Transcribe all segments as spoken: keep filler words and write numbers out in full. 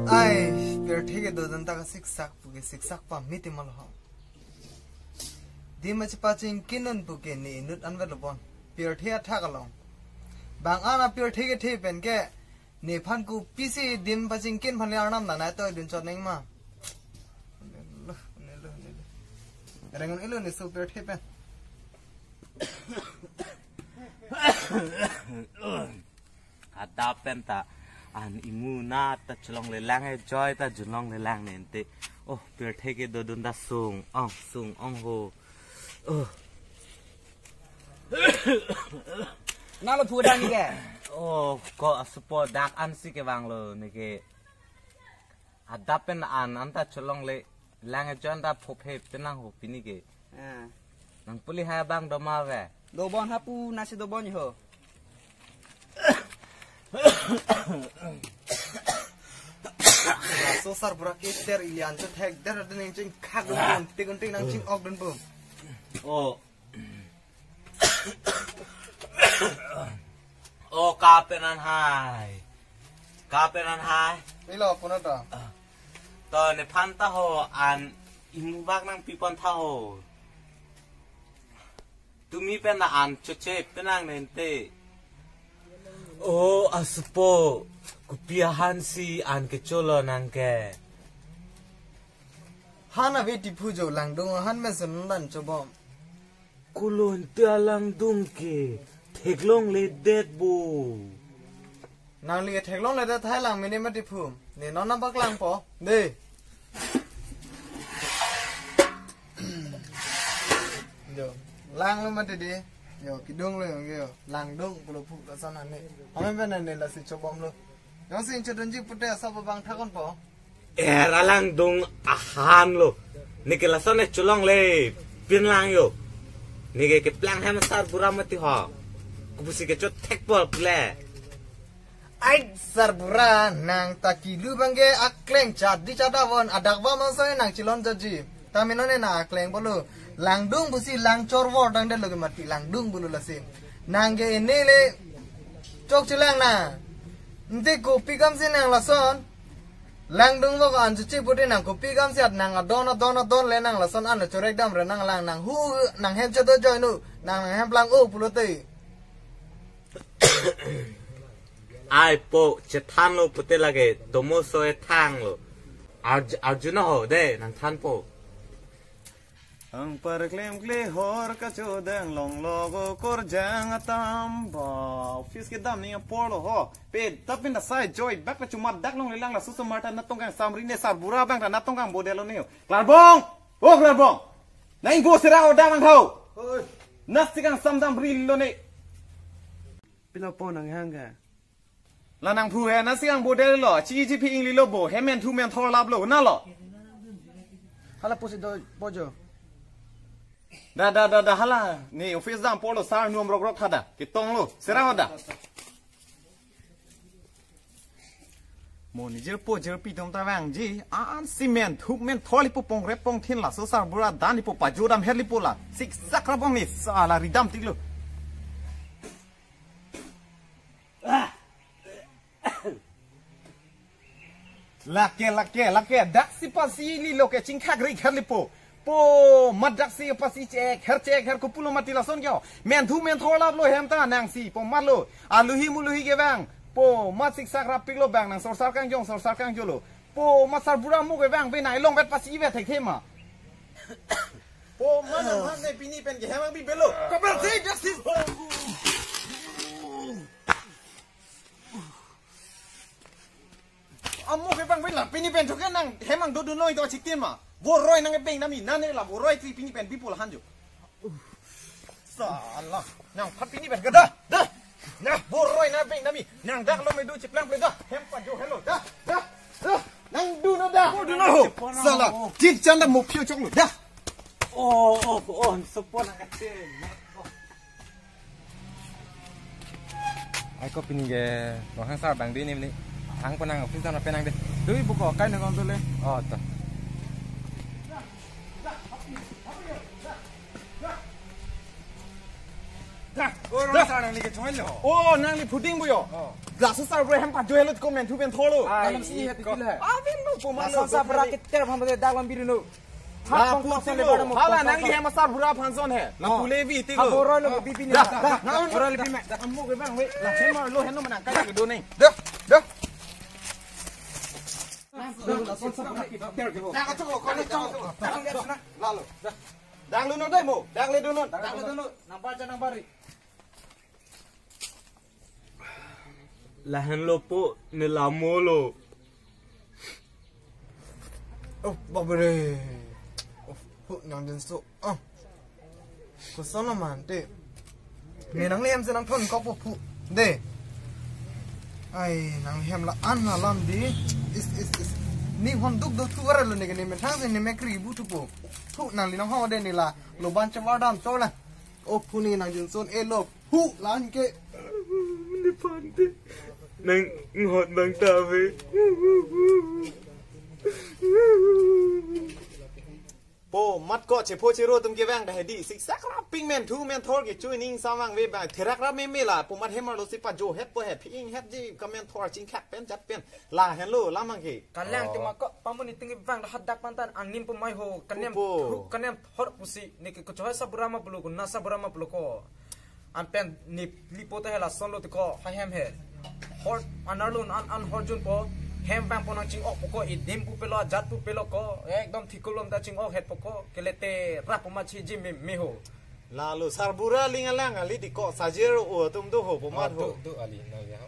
Ai, pirthe kedodun ta kasiksak pu ke siksak pamit ti ma lo ho. Dim chepachingkinnon pu ke ne inut anvet lo bon. Pirthe athak along. Bang an apirthe kethe pen ke nephan kopisi dim pachingkin aphan le arnam nanai toidun chot nang ma. Nelo, nelo, nelo. Rengon ilo ne so pirthe pen. Adap pen ta an imu na ta cholonglelang, e joy ta junlonglelang nente. Oh, pirthe kedodun ta sung ong, sung ong ho. Oh. Nalo phu dang ke? Oh, ko asupo dak an si kevang lo ne ke. Adap pen an anta cholonglelang, e joy anta phophe penang ho pini ke. Ah. Nang puli ha bang doma ve. Dobon hapu nasi dobon ho. Laso sarbura ke ter ilian cho thek der den nang chingkhak dun pum, tik un tik nang ching-ok dun pum. Oh. Oh, kapen an hai. Kapen an hai. Ilo puno to. To nephan ta ho an imu bak nangpi pon tha ho. Tumi pen na an choche penang nente. Oh, asupo. Kopi ahan si an kecho lo nang ke. Han ave ti phu jo, langdung han mesen dan chobom. Kolon te alangdung ke theklongledet bo. Nangli ke theklongledet hai lang mini mati phu. Ne non nang paklang po. De. Jo. Lang lo mati di. Jo, kidung lo yo. Langdung pulo phu lason ani. Amen pen ne lasi chobom lo. Jongsi inchedunji pute asap abang thakon po. Er alangdung ahan lo. Ne ke lason ne cholongle pinlang yo. Ne ke keplang hem sarbura mati ho. Kopusi kechot thek pol pule. Ai sarbura nang ta kilu bang ke akleng chadi chada von adak ba mangso nang chilon jaji. Tame non ne nang akleng bolo. Langdung pusi lang chorvor dang de lo ke mati langdung bolo lasi. Nang ke ini le chok chelang na. Nte kopi kam si nang lason. Langdung bok an chuchi pute nang kopi kam si at nang adon adon adon le nang lason an chorek dam re nang lang nang hu nang hem chedo joy nu nang nang hem plang o pulote. Ai po chethan lo pute lake domo so e thang lo. Arj-, Arjuna ho de nang than po. Ang parklem kle hor kachodang long logo korjang atam ba. Office kedam ni apor lo ho. Pe tapin da sai joy bak na chumat dak longlelang la susu marta natong kang samri ne sarbura bang ta natong kang bodelo ne ho. Klarbong! O Klarbong! Nang bo sera o dang thau. Oi. Nasi kang samdam ri lo ne. Pilo po nang hang ka. La nang phu he nasi kang bodelo. Chi chi phi ingli lo bo. He men thu men thor lap lo. Na lo. Hala pusi do pojo. Da, da, da, da, hala. Ne office dam polo sar nuam rok rok thada. Kitong lo. Sera da. Mo ni jirpo jirpi dom ta vangji. An si men thup men tholi po pong rep pong thin la. So sarbura dan ipo pajodam her lipo la. Siksak rabong ni sala ridam tik lo. Lake, lake, lake, daksi pasi ni lo ke chingkhak ri kher lipo. Po, mat daksi pasi chek, her chek, her kupulo mati lason kyo. Men thu men thor lap lo hem ta nang si, po mat lo. Aluhi muluhi ke bang. Po, mat siksak rapik lo bang, nang sorsar kang jong, sorsar kang jolo. Po, mat sarbura mu ke bang, be nai long bet pasi vet thek thema. Po, mat nang han ne pini pen ke hem ang bi belo. Kabar si, daksi. Amo ke bang bela pini pen joke nang hem ang dodun lo ito chitin ma. Boroi nang beng nami nane la boroi tri pini pen bipul hanjo. Sala. Nang phat pini pen ke da. Da. Nah, boroi na beng nami. Nang dak lo me du chiplang ple da. Hem pa jo hello. Da. Da. Da. Nang du no da. Oh, du no ho. Sala. Tin chan da mo phio chok lo. Da. Oh, oh, oh, support na ka chen. Ai ko pini ke Ronghang sar bang di ni ni. Hang penang office na penang de. Dui buko kai na kong tu le. Oh, to. Da, oh, da. Rong sar nangli ke choi lo. Oh, nangli puding bu yo. Oh. Laso sarbura hem pajo helo ko men thu pen tholo. Ai, dalam si het ko. Aben mo puma laso sarbura keter ham de dalam biru no. Lapu tilo. Hala nangli hem sarbura aphan son he. Lapu le bi tilo. Aboro lo bibi ni. Da, da, na, ora le bi me. Amu ke bang we. La hem lo heno manang kai ke do neng. Da, da. Dang lu non dai mo, dang le dun non. Dang le dun non. Nambar ja nambar ri. Lahenlo po, ne lamo lo. Oh, babare. Oh, hu, nang din so. Oh. Koson lo man te. Ne nangli hem si nangthon kok po pu. De. Ai, nangli hem la-an alam di. Is, is, is. Ne hon duk do thu ara lo ne ke ne methang si ne mekri bu thu po. Hu, nangli nang ho de ne la. Lo ban chawar dam cho la. Oh, pu ne nang jin son e lo. Hu, lan ke. Ne phan te. Nang hot bang ta ve. Po mat ko chepho chero atum kevang ta hedi, siksak rap ping men thu men thor ke chui ning samang ve bang therak rap meme la, po mat hem arlo si pajo het po he, ping het ji ka men thor chingkhak pen jat pen. Lahenlo lamang ke. Kalang tema ko pamuni tinggi bang hadak pantan angnim pemai ho, kanem Opo. Hu, kanem thor pusi, ne ke kechohai sarbura ma pulo ko, na sarbura ma pulo ko. Anpen ne lipo te he lason lo te ko, ha hem he. Hor, an arlo an, an hor jun po, hem bang po nang ching-ok po ko, idim pu pelo, jat pu pelo ko, ekdom thikulom ta ching-ok het po ko, kelete rap po ma chi ji me, me ho. Lalo sarbura ling alang ali di ko, sajero o atum do ho, po mat ho. Oh, do, do ali, nang ya.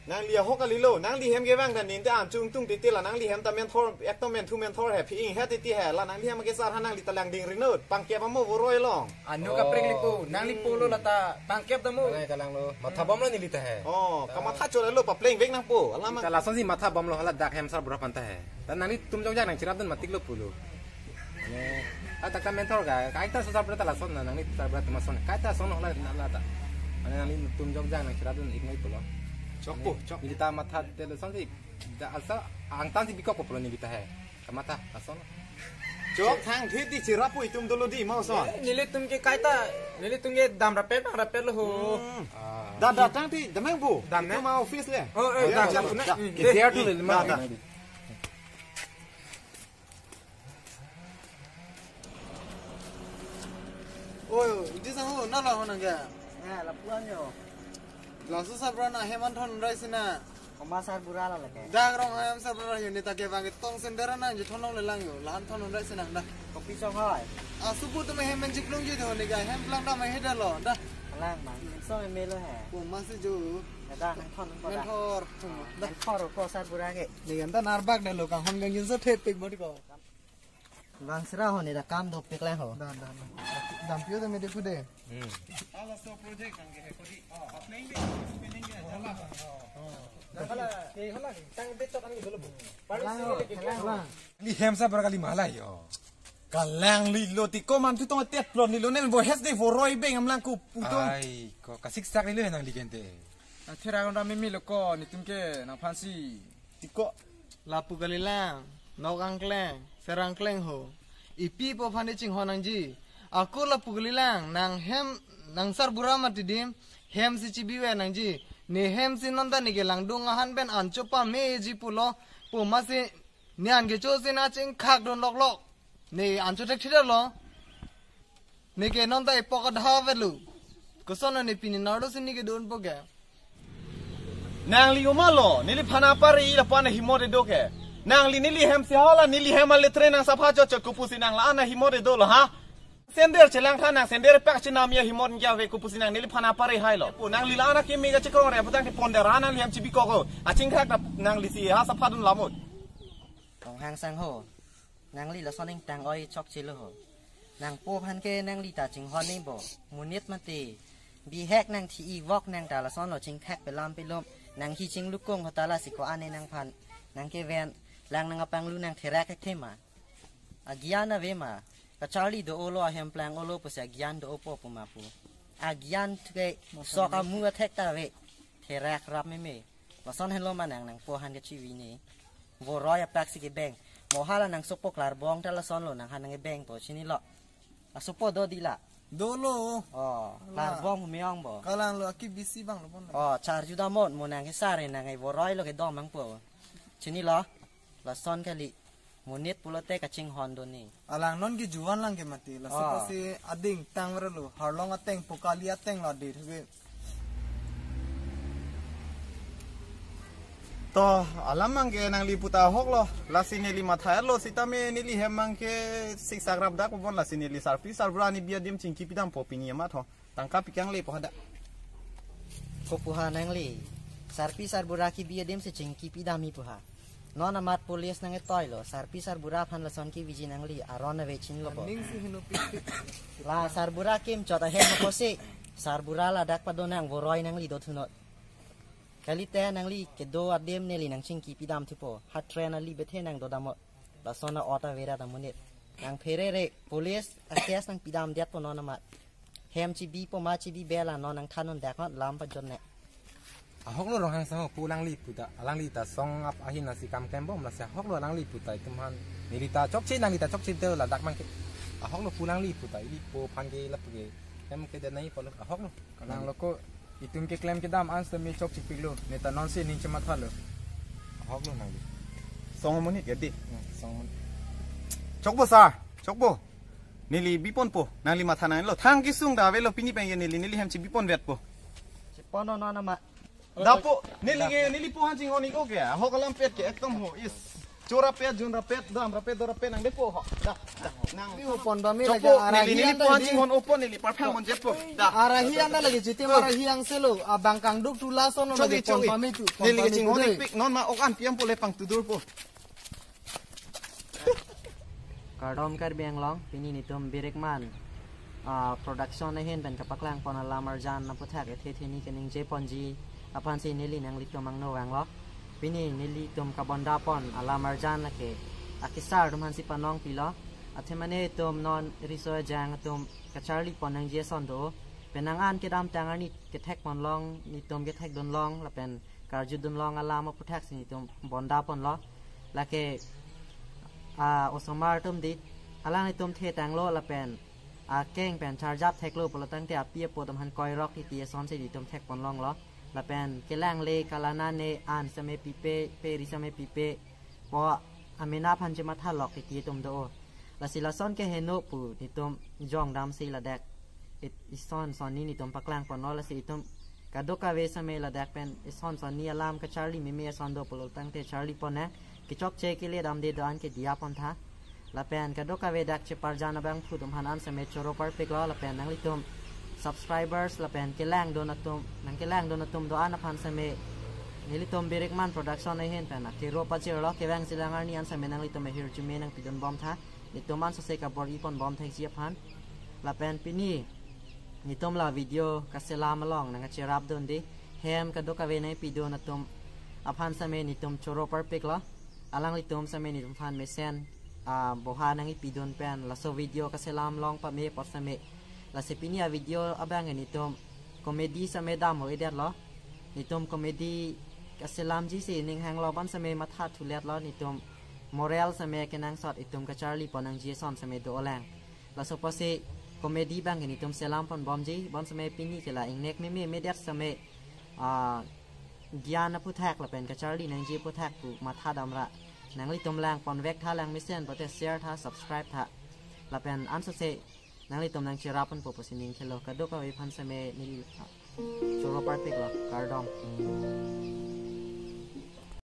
Nangli ahok kali lo, nangli hem kevang dan ninte an chungtung titi la, nangli hem ta men thor, ekdom men thu men thor he, ping het titi he, la nangli hem ke sar ha nangli ta lang ding rinut, pangkep amo voroi long. Anu kaprek lipo, nangli po lo lata, pangkep damo. Nang kalang lo, matha bom lo neli ta he. Oh, kamatha chole lo, papleng vek nang po, alam. Ta lason si matha bom lo, hala dak hem sarbura aphan ta he. Ta nangli tum jok jak nang chirap dun matik lo pulo. Mane, ah, tak ta men thor ka, kaita so sarbura ta lason na, nangli sarbura ta ma son, kaita son hola na la ta. Mane nangli tum jok jak nang chirap dun ik nai pulo. Chok po, mane, chok. Neli ta matha te lason si, da asa, angtan si bikok po pulo neli ta he. Kamatha, lason. Chok thang thit di chirap po itum dolo di, ma son. Eh, neli tum ke kaita, neli tum ke dam rapet, dam rapet lo ho. Hmm. Ah. Da, da, tang ti, damang bu. Dam ne? Itum ma office le. Oh, eh, ya, dam, ya, dam, ya, dam. Hmm. Ke dia tu le, da, ma. Da. Oi, iti sang ho, na la ho nang ke? Ya, lapu-an yo. Laso sarbura na hem an thon rai sina. Koma sarbura la lake. Dak rong hem sarbura yo ne ta kevang ke tong sender na je thon long le lang yo. La an thon rai sina da. Kopi song hoi. Ah, supu tu me hem men jiklung ji do ne ga hem plang da me he da lo da. Lang mang. So me lo he. Ko ma se jo. Ya da, nang thon ko da. Men thor. Da. Men thor ko sarbura ke. Ne ga da narbak da lo kang hon gang jin so thet pek bot ko. Bang sira ho ne da kam dopik lang ho. Dan, dan, dan. Dam pio da me de kude. Hmm. Lang ho, lang. Ni hem sarbura kali ma la yo. Kalang li lo ti ko man tu tong tet plon li lo nen bo hes de voroi beng amlang ko puto. Ai, ko kasiksak li lo nangli kente. Na thera gonda mimi lo ko nitum ke nangphan si. Ti ko. Lapu kalilang, nok angkleng, ser angkleng ho. Ipi po aphan chinghon nangji. Ako lapu kalilang, nang hem, nang sarbura mati dim, hem si chibi ve nangji. Ne hem si non ta ne ke langdung ahan pen ancho pameji pulo, po ma si ne an kecho si na chingkhak dun lok lok. Ne ancho thekthedetlo. Ne ke non ta epok adha velu. Koson ne pini nardo si ne ke dun po ke. Nangli uma lo, neliphan apari lapu-an ahimot edo ke. Nangli neli hem si hala, neli hem aletre nang sapha chot chot kopusi nang la-an ahimot edo lo ha. Sender chelang tha nang sender pak chenam ya himot nja ve kopusi nang neliphan apari hai lo. Po nangli la-an akimi kachekrong re putang ti ponder ha nangli hem chibi koko. Achingkhak ta nangli si ha sapha dun lamut. Ronghang sang ho. Nangli lason ingtang oi chokche lo ho. Nangpo aphan ke nangli ta chinghon ni bo. Monit mati. Bihek nang thi-i vok nang ta lason lo chingkhak pelam pelom. Nang hi chinglukong ho ta lasi ko-an ne nangphan. Nang keven. Lang nang apanglu nang therak thekthe ma. Agyan ave ma. Kacharli do-o lo ahem plang-o lo pusi agyan do-o po pu ma pu. Agyan thu ke sok amu athek ta ave. Therak rap meme. Lason henlo ma nang nangpo aphan kechibi ne. Voroi apak si kebeng. Mo hala nang sopo klarbong ta lason lo nang aphan nang kebeng po chinilo. Asopo do di la. Dolo. Oh, la. Karbong humyong bo. Kalang lo aki bisi bang lo pon. Oh, charju damot mo nang ke sare nang ai boroi lo ke dom ang po. Chinilo. Lason kali. Monit pulote kachinghon do ni. Alang non ke juan lang ke mati. Laso. Oh. Pasi ading tang lo. Harlong ateng pokali ateng lo di. To, alam mang ke nangli puta ahok lo, lasi neli matha lo, sitame neli hem mang ke siksak rapdak pon, lasi neli sarpi sarbura ni bi adim chingki pidam po pini amat ho. Tangka pi kang le po hadak. Ko puha nangli, sarpi sarbura ki bi adim si chingki pidam hi puha. Non amat police nang etoi lo, sarpi sarbura aphan lason keviji nangli, aron ave chinilo bo. Ning si hinu pik pik. La sarbura kim chot ahem ko si, sarbura ladak pado nang boroi nangli do thunot. Kalite nangli kedo adim neli nang chingki pidam thupo. Ha train ali bethe nang do damot. Lason a-ot avera damonit. Nang pherere police a-case nang pidam det po non amat. Hem chibi po ma chibi bela non nang thanon dak hot lam pajon ne. Ahok lo Ronghang sang ho pu alangli puta. Alangli ta song ap ahin nasi kam klem bom lasi ahok lo alangli puta itum aphan. Neli ta chokche nangli ta chokche te ladak mang ke. Ahok lo pu alangli puta ili po aphan ke lap ke. Hem ke denai po lo ahok lo. Kalang lo ko itum keklem kedam an semi chokche pik lo. Neta non si ning chematha lo. Ahok lo nangli. Song monit ya di. Hmm, song monit. Chokbo sir, chokbo. Neli bi pon po, nangli matha nang lo. Thang kesung da avelo pini pen ke neli, neli hem chibi pon vet po. Chepon non amat. Da po, neli ke, neli po han chinghon ik oke. Ahok alam pet ke ekdom ho is. Chora pet, jun rapet, dam rapet, do rapet nang de po ho. Da, da, nang. Ni opon ba mi. Chok lagi po, neli, arahi neli anda po han lagi. Chinghon opon neli parphang mon jet po. Da. Arahi anda lagi jiti arahi yang selo, abang kangduk tula sono. Chogi, lagi pon chogi. Pami tu. Neli pon ke pami chinghon tu ik doi. Pik non ma ok an piam po le pang tudur po. Kardom Karbi Anglong, pini nitum Birikman, ah, production ahin pen kapaklang pon alam arjan aputhak ethe theni keningje ponji aphan si neli nanglitum angno vanglo. Pini nelitum kabonda pon alam arjan lake akesar atum aphan si panong pilo. Athemane itum non riso ejang atum kacharli pon nangji ason do. Penang an kedamtang arni kethek pon long, nitum kethek dun long lapen karju dun long alam aputhak si nitum bonda ponlo. Lake, ah, osomar atum di, alanglitum the tanglo lapen akeng pen charjap theklo pulo tangte api apo atum aphan koirok titi ason si nitum thek pon longlo. Lapen kelang le kalana ne an seme pipe, pe ri seme pipe, po amena aphan chematha lok titi atum do. Lasi lason ke heno pu nitum jong dam si ladak. It, ison sonni nitum paklang ponlo lasi itum kadokave seme ladak pen ison sonni alam kacharli meme ason do pulo tangte charli pon nang. Kechokche kele damde do-an ke diya pon tha. Lapen kadokave dak cheparjan abangphu atum aphan an seme choro parpik lo lapen nanglitum subscribers lapen kelang dun atum, nang kelang dun atum do-an aphan seme nelitum Birikman Production ahin pen akero pajir lo kevang silang arni an seme nanglitum ahirjume nang pidun bom tha. Nitum an sose kabor-i pon bom thekji aphan. Lapen pini nitum la video kaselam along nang kacherap dun di. Hem kadokave nang pidun atum aphan seme nitum choro parpik lo. Alanglitum seme nitum aphan mesen, ah, boha nang pidun pen laso video kaselam along pame apot seme. Lasi pini a video abang nitum comedy seme dam ho idet lo. Nitum comedy kaselamji si ning hanglo bom seme matha thulet lo nitum moral seme kenangsot itum kacharli pon nangji ason seme do olang. Laso apotsi comedy abang nitum selam pon bomji bom seme pini ke la ingnek meme medet seme, ah, gyan aputhak lapen kacharli nangji aputhak pu matha damra. Nanglitum lang pon vek tha lang mesen pote share tha subscribe tha. Lapen an sose nanglitum nang cherap pon po pusi ning khelo kadokave aphan seme neli, ah, choro parpik lo kardom.